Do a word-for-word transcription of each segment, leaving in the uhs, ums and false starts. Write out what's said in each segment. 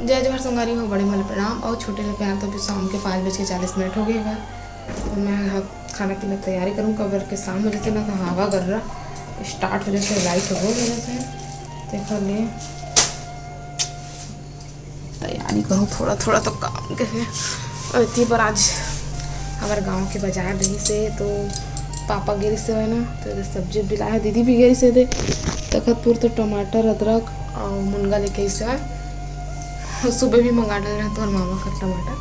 जय जोहार संगवारी हो, बड़े मन ल प्रणाम अउ छोटे ल प्यार। तो अभी शाम के पाँच बज के चालीस मिनट हो गए हवय। तो मैं ह खाना पीना तैयारी करूँ, काबर के शाम हो जथे ना, तो हवा गर्रा start हो जथे, light हो जथे। तेकर ले तैयारी करूँ थोड़ा थोड़ा तो काम के हे। अउ एती बर आज हमर गाँव के बाजार रहिस हे, तो पापा गे रिहिस हवय ना, तो एदे सब्जी उब्जी लाए हे, दीदी भी गे रिहिस हे दे। तखतपुर तो टमाटर, अदरक अउ मुनगा लेके आइस हवय। सुबह भी मंगा डरे रहे तोर मामा कर टमाटर।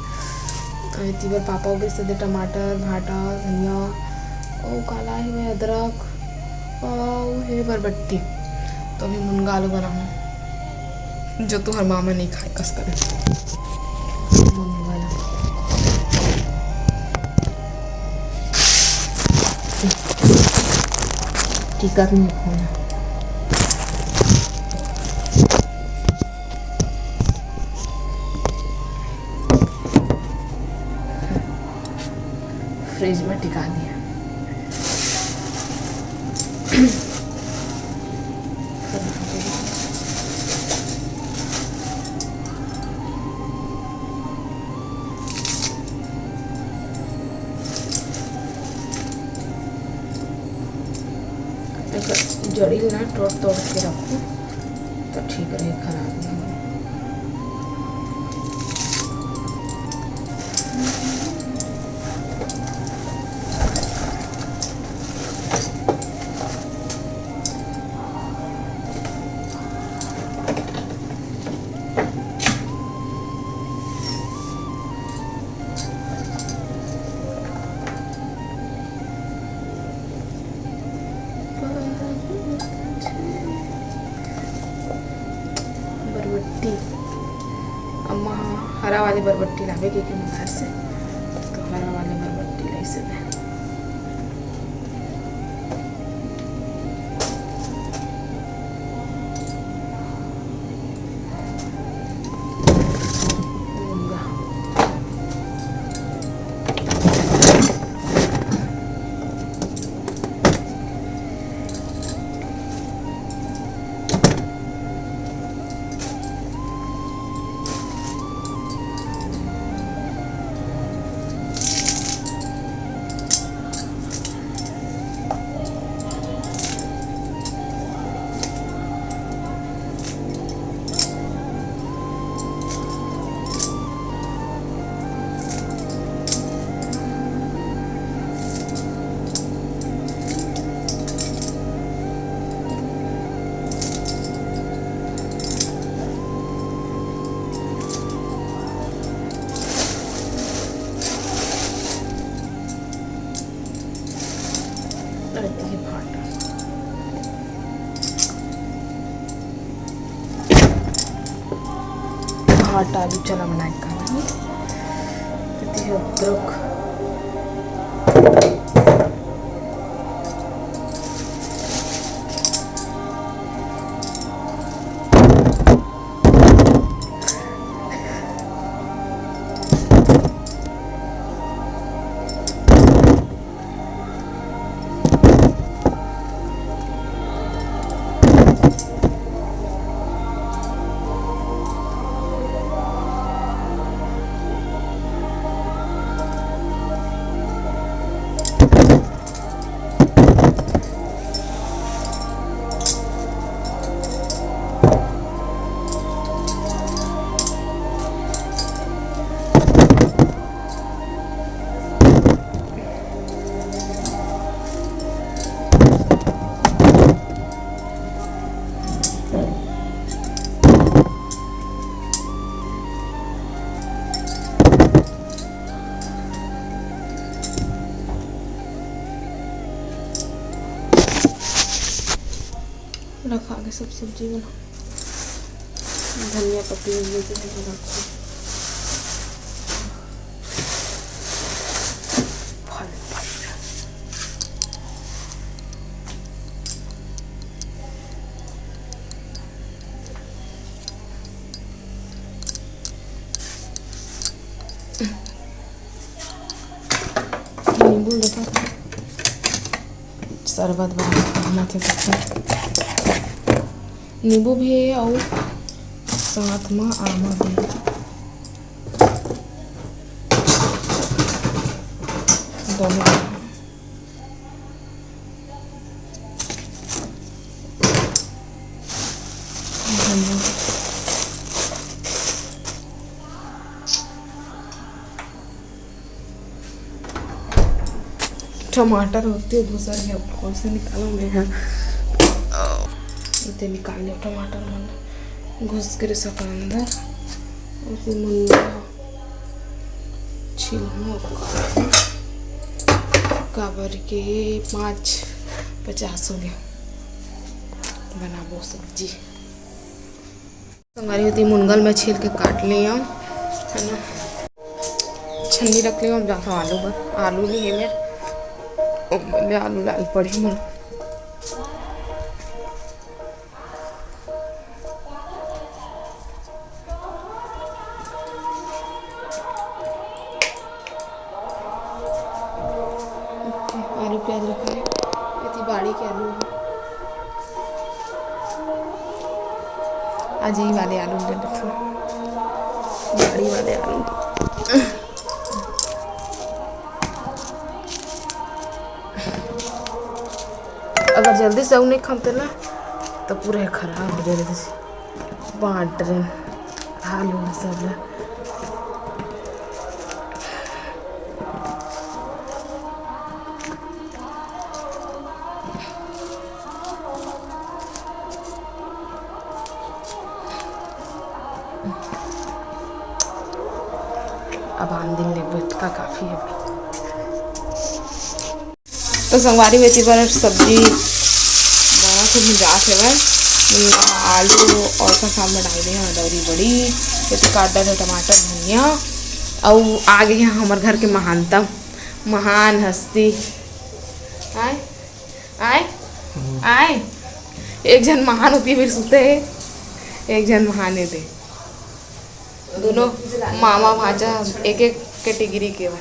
अउ एती बर पापा गे रिहिस हे दे टमाटर, भाटा, धनिया, अउ का लाए हे अदरक, अउ हे बरबट्टी। तो अभी मुनगा आलू बनाहूँ। जो तुहर मामा नहीं खाए कस करे। मम्मी वाला। टिकट नहीं खोना। फ्रिज में टिका दिया। एकर जड़ी ल ना तोड़ तोड़ के रखो, तो ठीक रहे, खराब नहीं होय। बरबट्टी। अम्मा ह हरा वाले बरबट्टी लाबे कहिके मंगाय से, तो हरा वाले बरबट्टी लाइसे। अरे, ये भाटा। भाटा आलू चना बनाए का नहीं। अदरक। रखा के सब सब्जी बना, धनिया पत्ती मिल गई तो रखो। फल, फल। नींबू देखा, शरबत बना के बनाथे सबको। नींबू भी हे अउ साथ में आमा भी। दोनों। टमाटर होते घुसर गया, कौन से निकालूं मैं? हाँ, इते निकाल लियो टमाटर मन, घुस के रहे सका अंदर। उसे मन छिलहूं, काबर के पाँच पचास हो गया, बनाबो सब्जी। संगवारी होती मुनगा ल मैं छील के काट ले हूँ, है ना, छन्नी रख ले हूँ। अब जाता हूँ आलू बर, आलू नहीं है मेरे, ओ, ले आलू लाल पड़ी मन। आलू प्याज रखा है, ये थी बाड़ी के आलू है। आज यही वाले आलू ले लेते हैं, बाड़ी वाले आलू। अगर जल्दी से नहीं खाते ना, तो पूरे खराब हो जाए। बांट रहे आलू सब ला। अब आन दिन ले बैठका काफी है। तो संगवारी, मेथी बर सब्जी बनात हे, भुंजात हेवय। आलू और का साग में डाल दे हन अदौरी बड़ी, ये तो काट डाले टमाटर, धनिया। अउ आ गए हैं हमर घर के महानतम, महान हस्ती। आय, आय, आय। एक झन महान होती फिर सुते है, एक झन महान होते। दोनों मामा भांचा एक एक कैटेगरी के बा,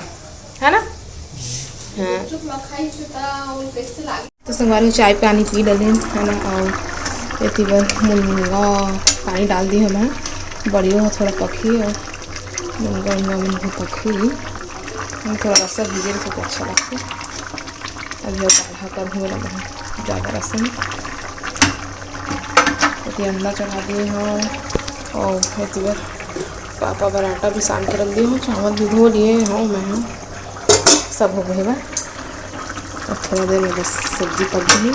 है ना? हाँ। तो संगवारी, चाय पानी पी डले, है ना? और एती बर मुनगा पानी डाल दी हमें, बड़ियो ह थोड़ा पकही और मुनगा उनगा मन भी पकही। हम थोड़ा रसा भीजे रखे तो अच्छा लगता। अभी और गाढ़ा कर हुए लगा है, ज़्यादा रसा नहीं। एती अंडा चढ़ा दिए हूँ और एती बर पापा बर आटा भी सान के रख दिए हूँ, चावल भी धो लिए हूँ मैं, सब हो गए बा। अब थोड़ा देर में बस सब्जी पक गई,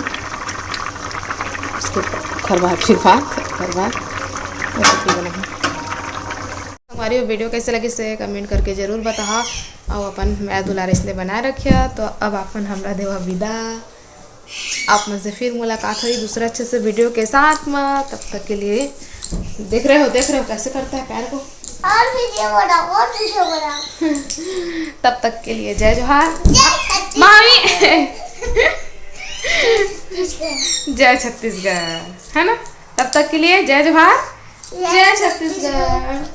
उसके बाद फिर भात, फिर भात, फिर भात, और सब्जी बनाऊँ। हमारी वीडियो कैसे लगी से कमेंट करके जरूर बताहा, और अपन मया दुलार इसने बनाए रखिया। तो अब अपन हमरा देवा विदा, आप मन से फिर मुलाकात होगी दूसरा अच्छे से वीडियो के साथ में। तब तक के लिए देख रहे हो, देख रहे हो कैसे करता है पैर को। और वीडियो बनाओ, और वीडियो बनाओ। तब तक के लिए जय जोहार। जय छत्तीसगढ़। मामी। जय छत्तीसगढ़, है ना? तब तक के लिए जय जोहार, जय छत्तीसगढ़।